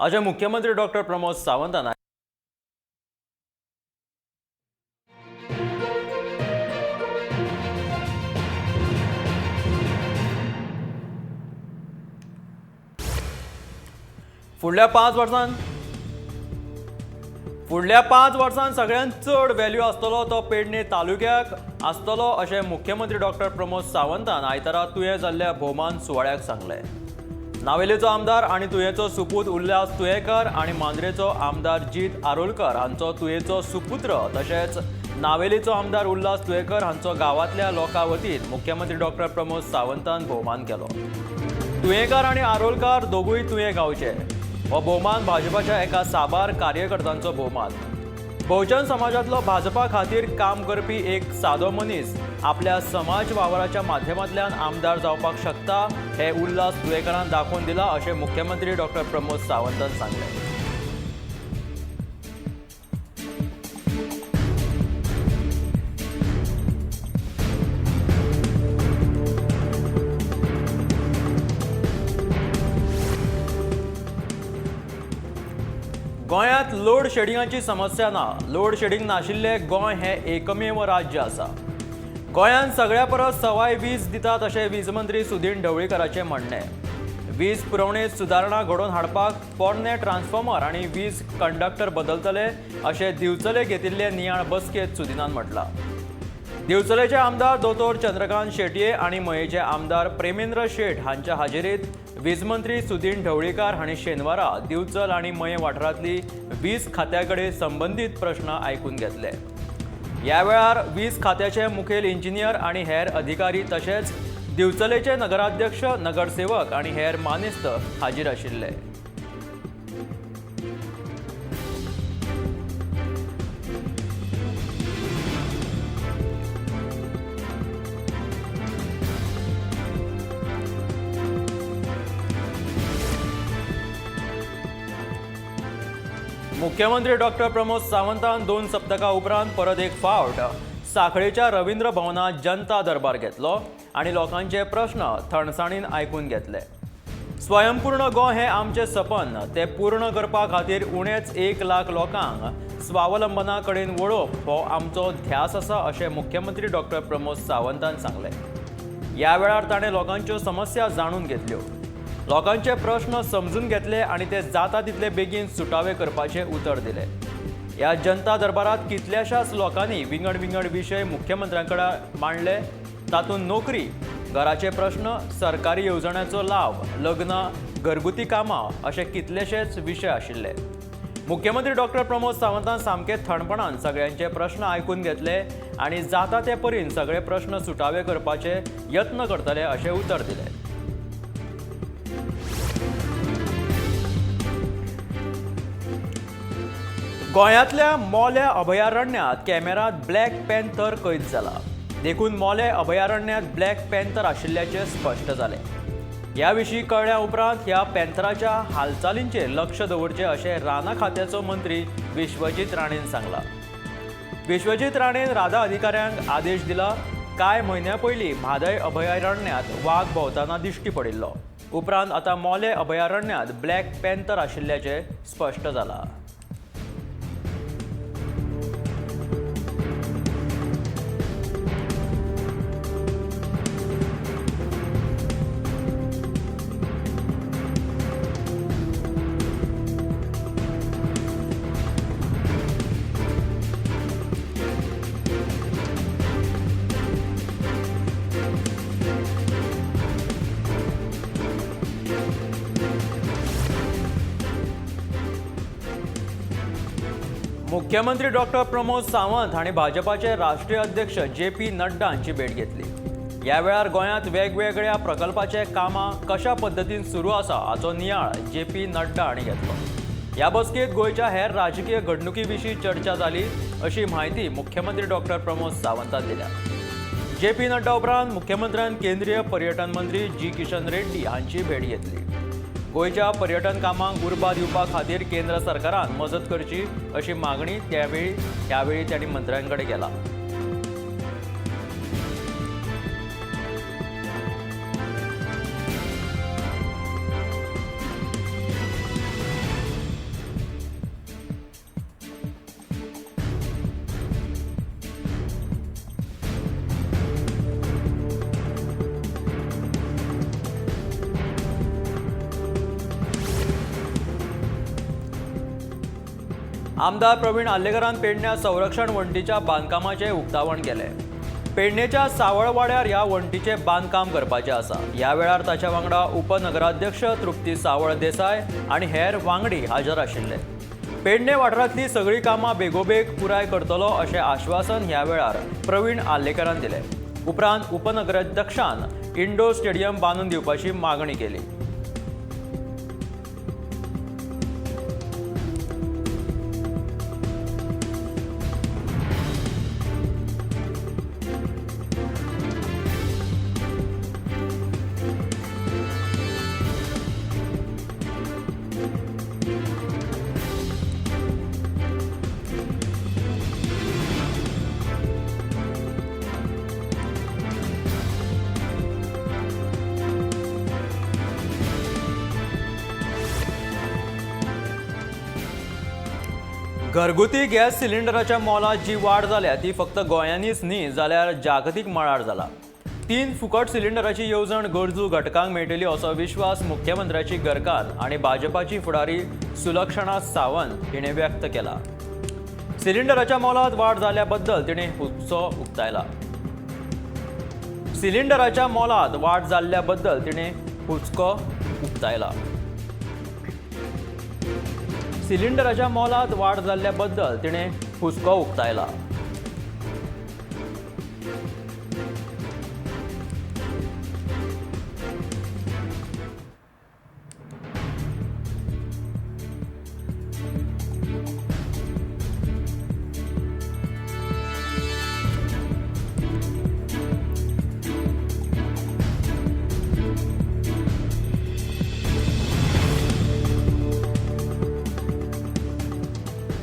अशें मुख्यमंत्री डॉक्टर प्रमोद सावंतान फुडल्या 5 वर्सांत फुडल्या 5 वर्सांत सगळ्यांत चड व्हॅल्यू आसतलो तो पेडणे तालुक्याक आसतलो अशें मुख्यमंत्री डॉक्टर प्रमोद सावंतान आयतारा तुयें जाल्ल्या भोवमान सुवाळ्याक सांगलें। नावेलेचो आमदार आनी तुयेंचो सुपूत उल्हास तुयेंकार आनी मांद्रेचो आमदार जीत आरोलकर हांचो तुयेंचो सुपुत्र तशेंच नावेलेचो आमदार उल्हास तुयेंकर हांचो गांवांतल्या लोकां वतीन मुख्यमंत्री डॉक्टर प्रमोद सावंतान भोवमान केलो। तुयेंकार आनी आरोलकर दोगूय तुयें गांवचे। हो भोवमान भाजपाच्या एका साबार कार्यकर्त्यांचो भोवमान। बहुजन समाजांतलो भाजपा खातीर काम करपी एक सादो मनीस आपल्या समाज वावराच्या माध्यमांतल्यान आमदार जावपाक शकता हे उल्हास तुयेंकारान दाखोवन दिला अशें मुख्यमंत्री डॉक्टर प्रमोद सावंतान सांगलें। गोंयांत लोड शेडिंगाची समस्या ना। लोड शेडिंग नाशिल्लें गोंय हें एकमेव राज्य आसा। गोंयांत सगळ्या परस सवाय वीज दितात अशें वीज मंत्री सुदीन ढवळीकराचें म्हणणें। वीज पुरवणेंत सुदारणा घडोवन हाडपाक पोरणे ट्रान्सफॉर्मर आनी वीज कंडक्टर बदलतले अशें दिवचले घेतिल्ले नियाळ बसकेंत सुदिनान म्हटलां। दिवचलेचे आमदार दोतोर चंद्रकांत शेटये आनी मयेचे आमदार प्रेमेंद्र शेट हांच्या हाजेरीत वीज मंत्री सुदीन ढवळीकार हांणी शेनवारा दिवचल आनी मये वाठारांतली वीज खात्या कडेन संबंदीत प्रश्न आयकून घेतले। ह्या वेळार वीज खात्याचे मुखेल इंजिनियर आनी हेर अधिकारी तशेंच दिवचलेचे नगराध्यक्ष, नगरसेवक आनी हेर मानेस्त हाजीर आशिल्ले। मुख्यमंत्री डॉक्टर प्रमोद सावंतान 2 सप्तकां उपरांत परत एक फावट साखळेच्या रवींद्र भवनांत जनता दरबार घेतलो आनी लोकांचे प्रश्न थंडसाणीन आयकून घेतले। स्वयंपूर्ण गोंय हें आमचें सपन, तें पूर्ण करपा खातीर उणेच 1 लाख लोकांक स्वावलंबना कडेन वळोवप हो आमचो ध्यास आसा अशें मुख्यमंत्री डॉक्टर प्रमोद सावंतान सांगलें। ह्या वेळार ताणें लोकांच्यो समस्या जाणून घेतल्यो, लोकांचे प्रश्न समजून घेतले आनी ते जाता तितले बेगीन सुटावे करपाचें उतर दिलें। ह्या जनता दरबारांत कितल्याशाच लोकांनी विंगड विंगड विशय मुख्यमंत्र्यां कडेन मांडले। तातूंत नोकरी, घराचे प्रश्न, सरकारी येवजण्यांचो लाव, लग्नां, घरगुती कामां अशे कितलेशेच विशय आशिल्ले। मुख्यमंत्री डॉक्टर प्रमोद सावंतान सामके थंडपणान सगळ्यांचे प्रश्न आयकून घेतले आनी जाता ते परीन सगळे प्रश्न सुटावे करपाचे यत्न करतले अशें उतर दिलें। गोंयांतल्या मोल्या अभयारण्यांत कॅमेरात ब्लॅक पॅन्थर कैद जाला। देखून मोले अभयारण्यांत ब्लॅक पॅन्थर आशिल्ल्याचें स्पश्ट जालें। ह्या विशीं कळ्ळ्या उपरांत ह्या पॅन्थराच्या हालचालींचेर लक्ष दवरचें अशें रानां खात्याचो मंत्री विश्वजीत राणेन सांगलां। विश्वजीत राणेन राधा अधिकाऱ्यांक आदेश दिला। कांय म्हयन्यां पयलीं म्हादय अभयारण्यांत वाग भोंवतना दिश्टी पडिल्लो। उपरांत आतां मोले अभयारण्यांत ब्लॅक पॅन्थर आशिल्ल्याचें स्पश्ट जालां। मुख्यमंत्री डॉक्टर प्रमोद सावंत हांणी भाजपाचे राष्ट्रीय अध्यक्ष जे पी नड्डा हांची भेट घेतली। ह्या वेळार गोंयांत वेगवेगळ्या प्रकल्पाचे कामां कशा पद्दतीन सुरू आसा हाचो नियाळ जे पी नड्डा हांणी घेतलो। ह्या बसकेंत गोंयच्या हेर राजकीय घडणुकी विशीं चर्चा जाली अशी म्हायती मुख्यमंत्री डॉक्टर प्रमोद सावंतान दिल्या। जे पी नड्डा उपरांत मुख्यमंत्र्यान केंद्रीय पर्यटन मंत्री जी किशन रेड्डी हांची भेट घेतली। गोंयच्या पर्यटन कामांक उर्बा दिवपा खातीर केंद्र सरकारान मजत करची अशी मागणी त्यावेळी तांणी मंत्र्यां कडेन केला। आमदार प्रवीण आर्लेकरान पेडण्या संरक्षण वण्टीच्या बांदकामाचें उक्तावण केलें. पेडणेच्या सावळवाड्यार ह्या वण्टीचें बांदकाम करपाचें आसा. ह्या वेळार ताच्या वांगडा उपनगराध्यक्ष तृप्ती सावळ देसाय आनी हेर वांगडी हाजीर आशिल्ले. पेडणे वाठारांतली सगळीं कामां बेगोबेग पुराय करतलो अशें आश्वासन ह्या वेळार प्रवीण आर्लेकरान दिलें. उपरांत उपनगराध्यक्षान इंडोर स्टेडियम बांदून दिवपाची मागणी केली. घरगुती गॅस सिलिंडराच्या मोलात जी वाड जाल्या ती फक्त गोंयांनीच न्ही जाल्यार जागतीक मळार जाला. 3 फुकट सिलिंडराची येवजण गरजू घटकांक मेळटली असो विश्वास मुख्यमंत्र्याची घरकार आनी भाजपाची फुडारी सुलक्षणा सावंत हिणें व्यक्त केला. सिलिंडराच्या मोलात वाड जाल्या बद्दल तिणें हुस्को उक्तायला. सिलिंडराच्या मोलात वाड जाल्ल्या बद्दल तिणें हुस्को उक्तायला. सिलिंडराच्या मोलात वाड जाल्ल्या बद्दल तिणें हुस्को उक्तायला.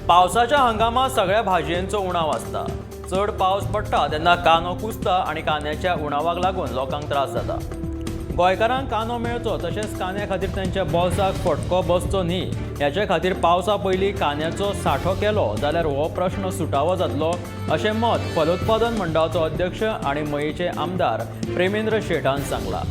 पावसाच्या हंगामात सगळ्या भाजयेंचो उणाव आसता. चड पावस पडटा तेन्ना कांदो कुसता आनी कांद्याच्या उणावाक लागून लोकांक त्रास जाता. गोंयकारांक कांदो मेळचो तशेंच कांद्या खातीर तांच्या बोल्साक फटको बसचो न्ही ह्याचे खातीर पावसा पयलीं कांद्याचो सांठो केलो जाल्यार हो प्रश्न सुटावो जातलो अशें मत फलोत्पादन मंडळाचो अध्यक्ष आनी मयेचे आमदार प्रेमेंद्र शेटान सांगलां.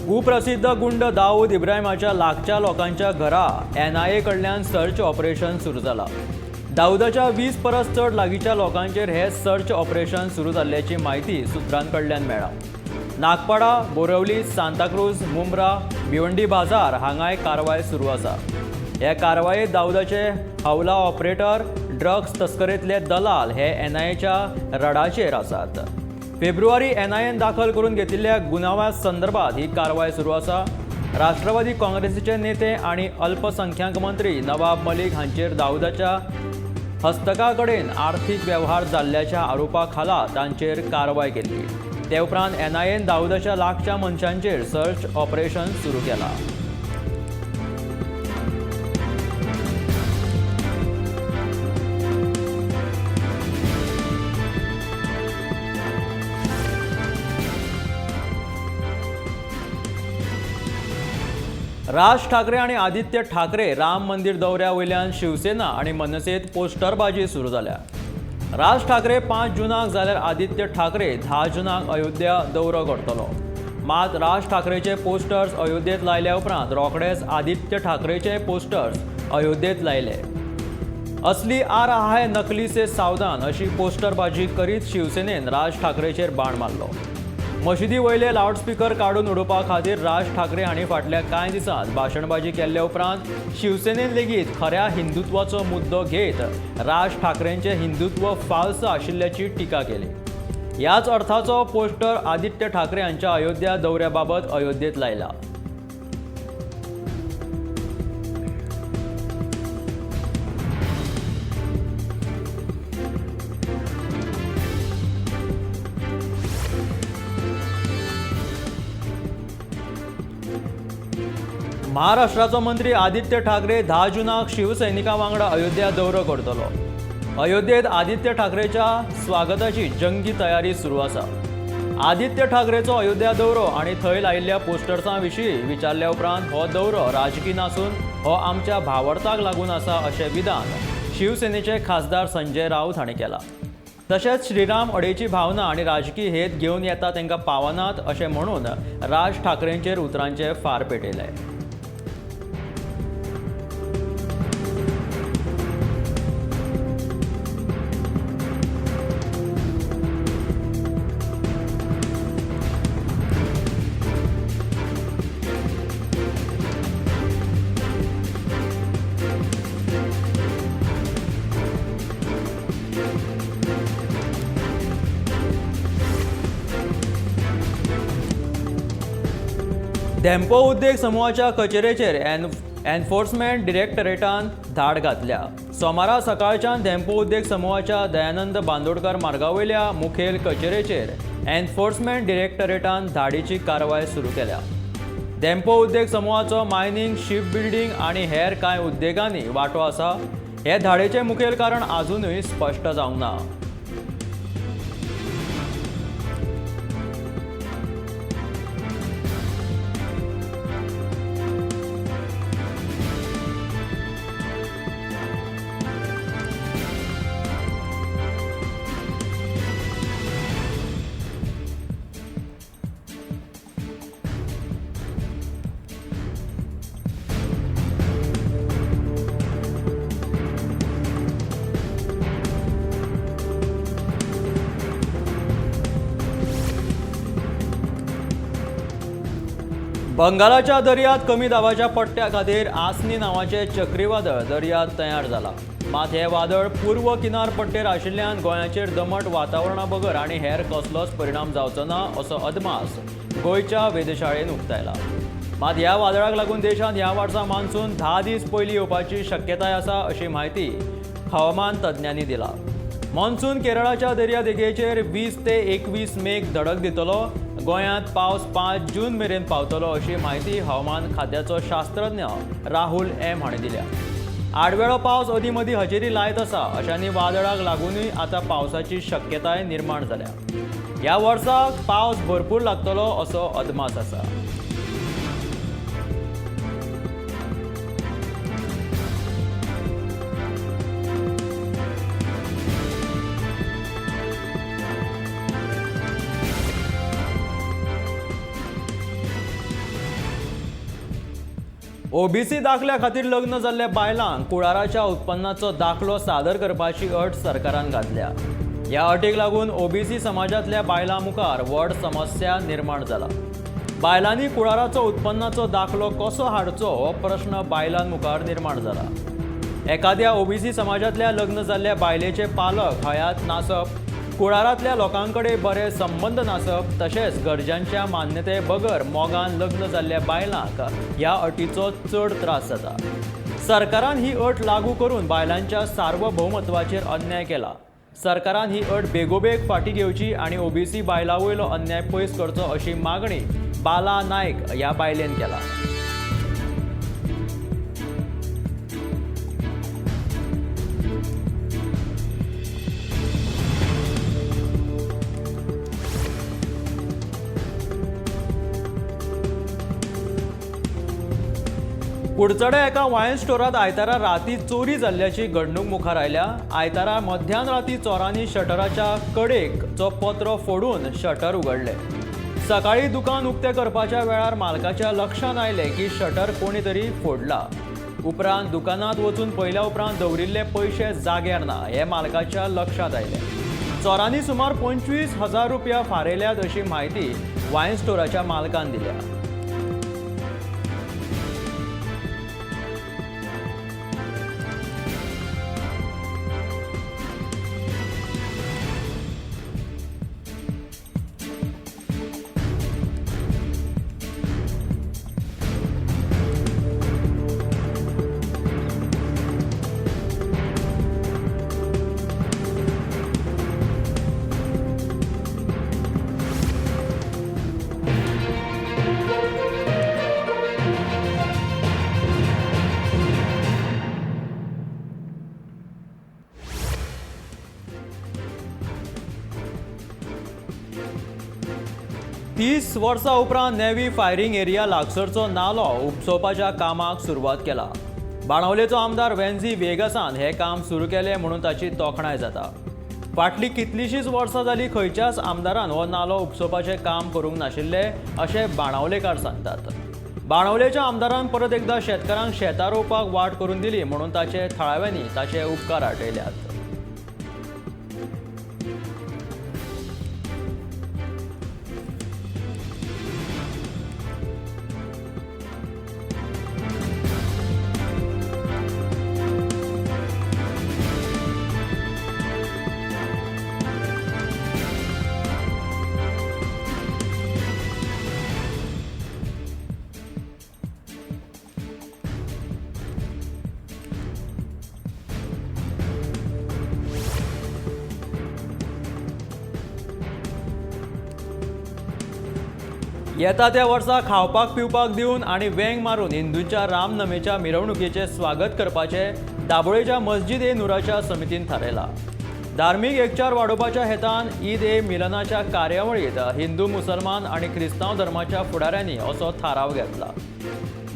कुप्रसिद्ध गुंड दाऊद इब्राहिमाच्या लागच्या लोकांच्या घरा एनआयए कडल्यान सर्च ऑपरेशन सुरू जाला. दाऊदाच्या 20 परस चड लागींच्या लोकांचेर हे सर्च ऑपरेशन सुरू जाल्ल्याची म्हायती सुत्रांकडल्यान मेळ्ळा. नागपाडा, बोरवली, सांताक्रूज, मुंब्रा, भिवंडी बाजार हांगाय कारवाय सुरू आसा. हे कारवायेत दाऊदाचे हवला ऑपरेटर, ड्रग्स तस्करेंतले दलाल हे एनआयएच्या रडाचेर आसात. फेब्रुवारी एनआयएन दाखल करून घेतिल्ल्या गुन्यांवा संदर्भात ही कारवाय सुरू आसा. राष्ट्रवादी काँग्रेसीचे नेते आनी अल्पसंख्याक मंत्री नवाब मलिक हांचेर दाऊदाच्या हस्तका कडेन आर्थिक वेव्हार जाल्ल्याच्या आरोपा खाला तांचेर कारवाय केल्ली. ते उपरांत एनआयएन दाऊदाच्या लागच्या मनशांचेर सर्च ऑपरेशन सुरू केलां. राज ठाकरे आणि आदित्य ठाकरे राम मंदिर दौऱ्या वयल्यान शिवसेना आणि मनसेत पोस्टरबाजी सुरू जाल्या. राज ठाकरे 5 जूनाक जाल्यार आदित्य ठाकरे 10 जूनाक अयोध्या दौरो करतलो. मात राज ठाकरेचे पोस्टर्स अयोध्येत लायल्या उपरांत रोखडेच आदित्य ठाकरेचे पोस्टर्स अयोध्येत लायले. असली आ रहा है नकली से सावधान अशी पोस्टरबाजी करीत शिवसेनेन राज ठाकरेचेर बाण मारलो. मशिदी वयले लावडस्पीकर काडून उडोवपा खातीर राज ठाकरे हांणी फाटल्या कांय दिसांत भाशणबाजी केल्ले उपरांत शिवसेनेन लेगीत खऱ्या हिंदुत्वाचो मुद्दो घेत राज ठाकरेंचे हिंदुत्व फाल्स आशिल्ल्याची टिका केली. ह्याच अर्थाचो पोस्टर आदित्य ठाकरे हांच्या अयोध्या दौऱ्या बाबत अयोध्येत लायला. महाराष्ट्राचो मंत्री आदित्य ठाकरे 10 जूनाक शिवसैनिकां वांगडा अयोध्या दौरो करतलो। अयोध्येत आदित्य ठाकरेच्या स्वागताची जंगी तयारी सुरू आसा। आदित्य ठाकरेचो अयोध्या दौरो आनी थंय लायिल्ल्या पोस्टर्सां विशीं विचारल्या उपरांत हो दौरो राजकी नासून हो आमच्या भावार्थाक लागून आसा अशें विधान शिवसेनेचे खासदार संजय राऊत हांणी केलां। तशेंच श्रीराम अडेची भावना आनी राजकी हेत घेवन येता तांकां पावनात अशें म्हणून राज ठाकरेंचेर उतरांचे फार पेटयले। धेंपो उद्देग समुहाच्या कचेरेचेर एनफोर्समेंट डिरेक्टरेटान धाड घातल्या। सोमारा सकाळच्यान धेंपो उद्देग समुहाच्या दयानंद बांदोडकर मार्गावयल्या मुखेल कचेरेचेर एनफोर्समेंट डिरेक्टरेटान धाडीची कारवाय सुरू केल्या। धेंपो उद्देग समुहाचो मायनिंग, शिप बिल्डींग आनी हेर कांय उद्देगांनी वांटो आसा। हे धाडेचें मुखेल कारण आजुनूय स्पश्ट जावंक ना। बंगालाच्या दर्यांत कमी दाबाच्या पट्ट्या खातीर आसनी नांवाचें चक्रीवादळ दर्यांत तयार जाला। मात हें वादळ पूर्व किनार पट्टेर आशिल्ल्यान गोंयाचेर दमट वातावरणा बगर आनी हेर कसलोच परिणाम जावचो ना असो अदमास गोंयच्या वेधशाळेन उक्तायला। मात ह्या वादळाक लागून देशांत ह्या वर्सा मान्सून 10 दीस पयलीं येवपाची शक्यताय आसा अशी म्हायती हवामान तज्ञांनी दिला। मॉन्सून केरळाच्या दर्या देगेचेर 20 ते 21 मेक धडक दितलो। गोंयांत पावस 5 जून मेरेन पावतलो अशी म्हायती हवामान खात्याचो शास्त्रज्ञ राहुल एम हांणी दिल्या। आडवेळो पावस अदीं मदीं हजेरी लायत आसा अशांनी वादळाक लागूनय आतां पावसाची शक्यताय निर्माण जाल्या। ह्या वर्साक पावस भरपूर लागतलो असो अदमास आसा। ओबीसी दाखल्या खातीर लग्न जाल्ल्या बायलांक कुळाराच्या उत्पन्नाचो दाखलो सादर करपाची अट सरकारान घातल्या। ह्या अटीक लागून ओबीसी समाजांतल्या बायलां मुखार व्हड समस्या निर्माण जाला। बायलांनी कुळाराचो उत्पन्नाचो दाखलो कसो हाडचो हो प्रश्न बायलां मुखार निर्माण जाला। एखाद्या ओबीसी समाजांतल्या लग्न जाल्ल्या बायलेचे पालक हयात नासप, कुळारांतल्या लोकांकडेन बरे संबंद नासप, तशेंच गरजांच्या मान्यते बगर मोगान लग्न जाल्ल्या बायलांक ह्या अटीचो चड त्रास जाता। सरकारान ही अट लागू करून बायलांच्या सार्वभौमत्वाचेर अन्याय केला। सरकारान ही अट बेगोबेग फाटीं घेवची आनी ओबीसी बायलां वयलो अन्याय पयस करचो अशी मागणी बाला नायक ह्या बायलेन केला। कुडचडे एका वायन स्टोरात आयतारा राती चोरी जाल्ल्याची घडणूक मुखार आयल्या। आयतारा मध्यान राती चोरांनी शटराच्या कडेक चो पत्रो फोडून शटर उगडले। सकाळी दुकान उक्तें करपाच्या वेळार मालकाच्या लक्षांत आयलें की शटर कोणी तरी फोडला। उपरांत दुकानांत वचून पळयल्या उपरांत दवरिल्ले पयशे जाग्यार ना हें मालकाच्या लक्षांत आयलें। चोरांनी सुमार 25,000 रुपया फारयल्यात अशी म्हायती वायन स्टोराच्या मालकान दिल्या। 30 वर्सां उपरांत नेव्ही फायरिंग एरिया लागसरचो नालो उपसोवपाच्या कामाक सुरवात केला. बाणावलेचो आमदार वेन्झी व्हिएगासान हें काम सुरू केलें म्हणून ताची तोखणाय जाता. फाटलीं कितलींशींच वर्सां जालीं खंयच्याच आमदारान हो नालो उपसोवपाचें काम करूंक नाशिल्लें अशें बाणावलेकार सांगतात. बाणावलेच्या आमदारान परत एकदा शेतकारांक शेतां रोवपाक वाट करून दिली म्हणून ताचे थळाव्यांनी ताचे उपकार आटयल्यात. येता त्या वर्सा खावपाक पिवपाक दिवन आनी वेंग मारून हिंदूंच्या रामनमेच्या मिरवणुकेचें स्वागत करपाचें दाबोळेच्या मस्जिद ए नुराच्या समितीन थारायलां. धार्मीक एकचार वाडोवपाच्या हेतान ईद ए मिलनाच्या कार्यावळींत हिंदू, मुसलमान आनी क्रिस्तांव धर्माच्या फुडाऱ्यांनी असो थाराव घेतला.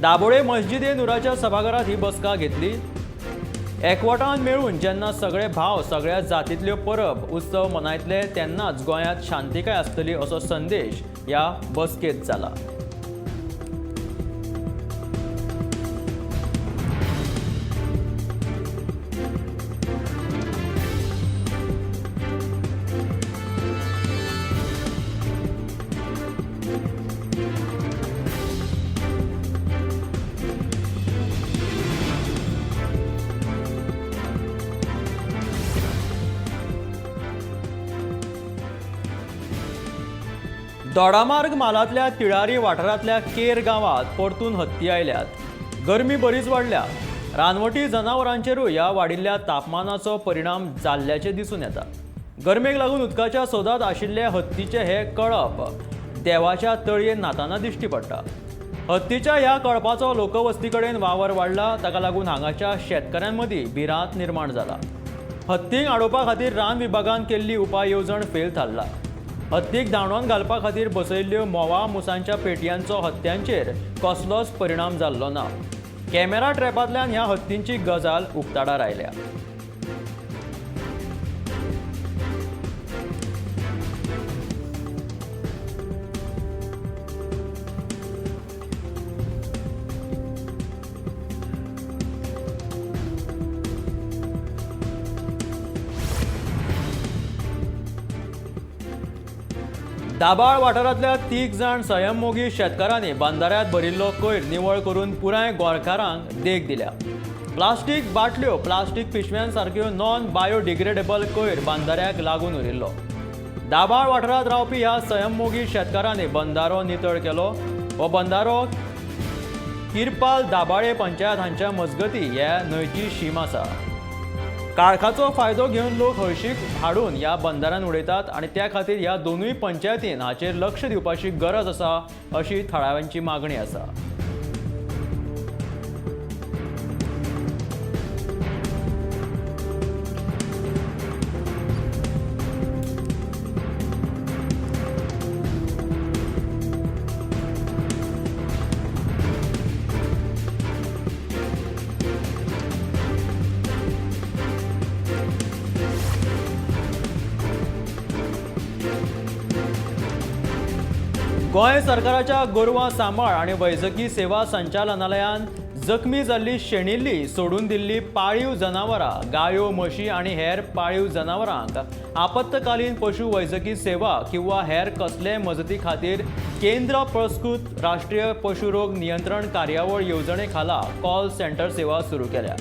दाबोळे मस्जिद ए नुराच्या सभाघरांत ही बसका घेतली. एकवटान मेळून जेन्ना सगळे भाव सगळ्या जातींतल्यो परब उत्सव मनयतले तेन्नाच गोंयांत शांतिकाय आसतली असो संदेश ह्या बसकेंत जाला. दोडामार्ग म्हालांतल्या तिळारी वाठारांतल्या केर गांवांत परतून हत्ती आयल्यात. गरमी बरीच वाडल्या. रानवटी जनावरांचेरूय ह्या वाडिल्ल्या तापमानाचो परिणाम जाल्ल्याचें दिसून येता. गरमेक लागून उदकाच्या सोदांत आशिल्ले हत्तीचे हे कळप देवाच्या तळयेन न्हाताना दिश्टी पडटा. हत्तीच्या ह्या कळपाचो लोकवस्ती कडेन वावर वाडला. ताका लागून हांगाच्या शेतकऱ्यां मदीं भिरांत निर्माण जाला. हत्तींक आडोवपा खातीर रान विभागान केल्ली उपाय येवजण फेल थारला. हत्तीक धांवडावन घालपा खातीर बसयल्ल्यो म्होंवा मुसांच्या पेटयांचो हत्यांचेर कसलोच परिणाम जाल्लो ना. कॅमेरा ट्रॅपांतल्यान ह्या हत्तींची गजाल उक्ताडार आयल्या. दाबाळ वाठारांतल्या 3 जाण संयममोगी शेतकारांनी बंदाऱ्यांत भरिल्लो कोयर निवळ करून पुराय गोंयकारांक देख दिल्या. प्लास्टीक बाटल्यो, प्लास्टीक पिशव्यां सारक्यो नॉन बायोडिग्रेडेबल कोयर बंदाऱ्याक लागून उरिल्लो. दाबाळ वाठारांत रावपी ह्या संयममोगी शेतकारांनी बंदारो नितळ केलो. हो बंदारो किरपाल दाबाळे पंचायत हांच्या मजगती ह्या न्हंयची शीम आसा. काळखाचो फायदो घेवन लोक हळशीक हाडून ह्या बंदारान उडयतात आनी त्या खातीर ह्या दोनूय पंचायतीन हाचेर लक्ष दिवपाची गरज आसा अशी थळाव्यांची मागणी आसा. गोंय सरकाराच्या गोरवां सांबाळ आनी वैजकी सेवा संचालनालयान जखमी जाल्ली शेणिल्ली सोडून दिल्ली पाळीव जनावरां, गायो, म्हशी आनी हेर पाळीव जनावरांक आपत्कालीन पशु वैजकी सेवा किंवा हेर कसले मजती खातीर केंद्र पुरस्कृत राष्ट्रीय पशुरोग नियंत्रण कार्यावळ येवजणे खाला कॉल सेंटर सेवा सुरू केल्या.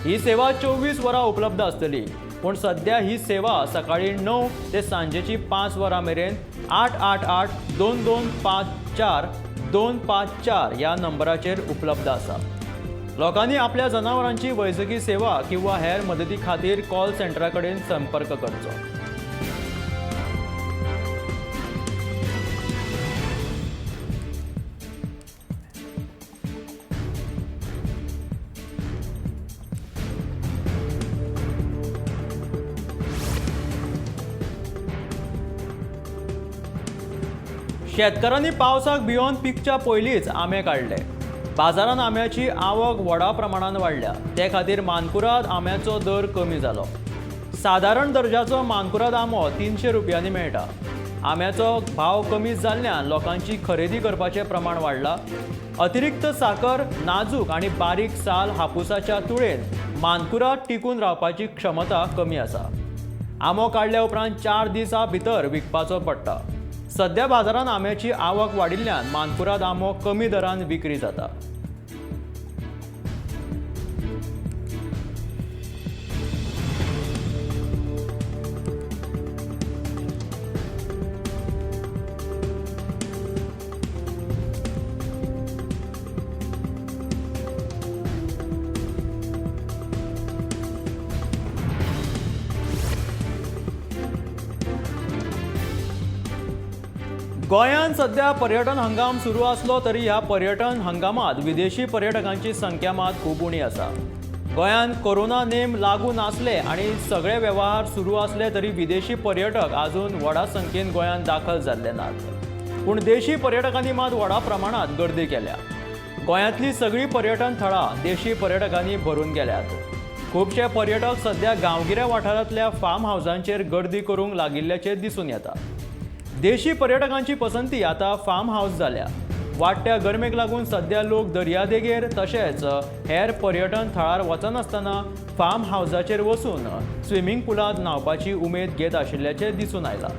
ही सेवा 24 वरां उपलब्ध आसतली, पूण सध्या ही सेवा सकाळी 9 ते सांजेची 5 वरां मेरेन 888 2254 254 ह्या नंबराचेर उपलब्ध आसा. लोकांनी आपल्या जनावरांची वैजकी सेवा किंवा हेर मदती खातीर कॉल सेंटरा कडेन संपर्क करचो. शेतकारांनी पावसाक भियोवन पिकच्या पयलींच आंबे काडले. बाजारांत आंब्याची आवक व्हडा प्रमाणान वाडल्या. ते खातीर मानकुराद आंब्याचो दर कमी जालो. सादारण दर्जाचो मानकुराद आंबो 300 रुपयांनी मेळटा. आंब्याचो भाव कमी जाल्ल्यान लोकांची खरेदी करपाचें प्रमाण वाडलां. अतिरिक्त साकर, नाजूक आनी बारीक साल हापुसाच्या तुळेन मानकुराद टिकून रावपाची क्षमता कमी आसा. आंबो काडल्या उपरांत 4 दिसां भितर विकपाचो पडटा. सध्या बाजारांत आंब्याची आवक वाडिल्ल्यान मानकुराद आंबो कमी दरान विक्री जाता. गोंयांत सध्या पर्यटन हंगाम सुरू आसलो तरी ह्या पर्यटन हंगामांत विदेशी पर्यटकांची संख्या मात खूब उणी आसा. गोंयांत कोरोना नेम लागू नासले आनी सगळे वेव्हार सुरू आसले तरी विदेशी पर्यटक आजून व्हडा संख्येन गोंयांत दाखल जाल्ले नात. पूण देशी पर्यटकांनी मात व्हडा प्रमाणांत गर्दी केल्या. गोंयांतली सगळीं पर्यटन थळां देशी पर्यटकांनी भरून गेल्यात. खुबशे पर्यटक सध्या गांवगिऱ्या वाठारांतल्या फार्म हावजांचेर गर्दी करूंक लागिल्ल्याचें दिसून येता. देशी पर्यटकांची पसंती आता फार्म हावस जाल्या. वाडट्या गरमेक लागून सध्या लोक दर्यादेगेर तशेंच हेर पर्यटन थळार वचनासतना फार्म हावजाचेर वचून स्विमींग पुलांत न्हांवपाची उमेद घेत आशिल्ल्याचें दिसून आयलां.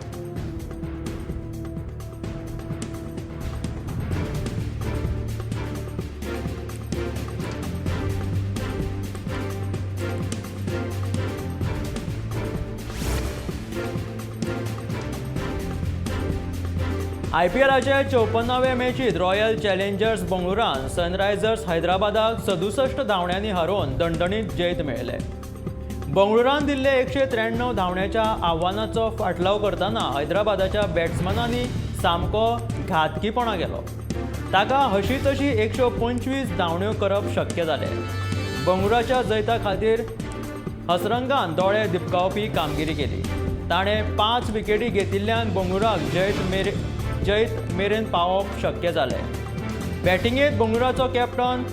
आयपीएलाचे 54वे मॅचीत रॉयल चॅलेंजर्स बंगळुरान सनरायझर्स हैदराबादाक 67 धांवड्यांनी हारोवन दणदणीत जैत मेळयलें. बंगळुरान दिल्ले 193 धांवड्याच्या आव्हानाचो फाटलाव करतना हैदराबादाच्या बॅट्समनांनी सामको घातकीपणा केलो. ताका हशी तशी 125 धांवड्यो करप शक्य जालें. बंगळुराच्या जैता खातीर हसरंगान दोळे दिपकावपी कामगिरी केली. ताणें 5 विकेटी घेतिल्ल्यान बंगळुराक जैत मेरेन पावप शक्य जालें. बॅटिंगेंत बंगळुराचो कॅप्टन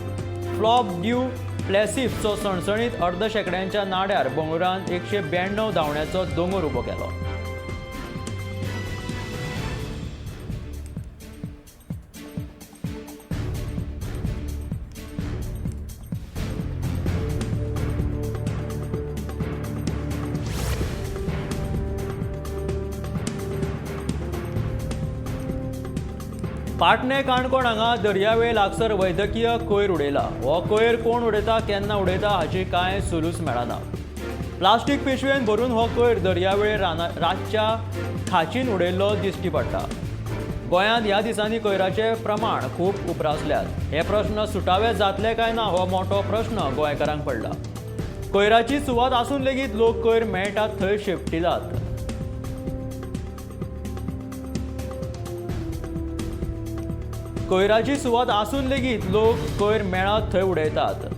फ्लॉप ड्यू प्लेसिसचो सणसणीत अर्द शेंकड्यांच्या नाड्यार बंगळुरान 192 धांवड्याचो दोंगर उबो केलो. पाटणे काणकोण हांगा दर्यावेळ लागसर वैद्यकीय कोयर उडयला. हो कोयर कोण उडयता, केन्ना उडयता हाची कांय सुलूस मेळना. प्लास्टीक पिशवेन भरून हो कोयर दर्यावेळेर रातच्या खाचीन उडयल्लो दिश्टी पडटा. गोंयांत ह्या दिसांनी कोयराचें प्रमाण खूब उप्रासल्यात. हे प्रश्न सुटावे जातले काय ना हो मोठो प्रश्न गोंयकारांक पडला. कोयराची सुवात आसून लेगीत लोक कोयर मेळटात थंय शेपटितात. कोयराची सुवात आसून लेगीत लोक कोयर मेळत थंय उडयतात.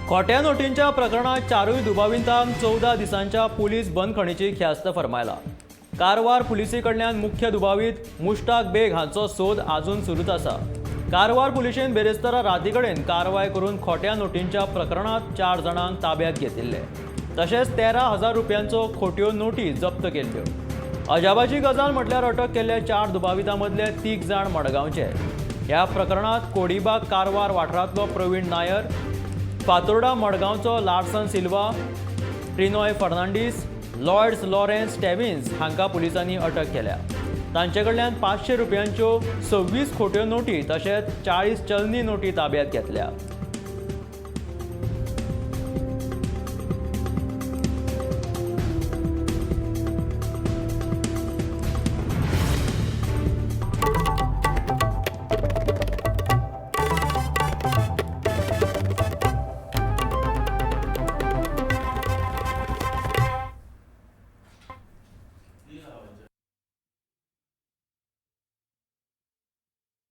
खोट्या नोटींच्या प्रकरणात 4 दुबावितांक 14 दिसांच्या पुलीस बंदखणीची ख्यास्त फर्मायला. कारवार पुलिसे कडल्यान मुख्य दुबावीत मुश्ताक बेग हांचो सोद आजून सुरूच आसा. कारवार पुलिशेन बेरेस्तारा राती कडेन कारवाय करून खोट्या नोटींच्या प्रकरणात 4 जाणांक ताब्यात घेतिल्ले. तशेंच 13,000 रुपयांचो खोट्यो नोटी जप्त केल्ल्यो. अजाबाची गजाल म्हटल्यार अटक केल्ल्या 4 दुबावितां मदले 3 जाण मडगांवचे. ह्या प्रकरणात कोडीबाग कारवार वाठारांतलो प्रवीण नायर, फातोर्डा मडगांवचो Larson Silva, Prinoy Fernandes, Lloyds Lawrence टेविन्स हांकां पुलिसांनी अटक केल्या. तांचे कडल्यान 500 रुपयांच्यो 26 खोट्यो नोटी तशेंच 40 चलनी नोटी ताब्यात घेतल्या.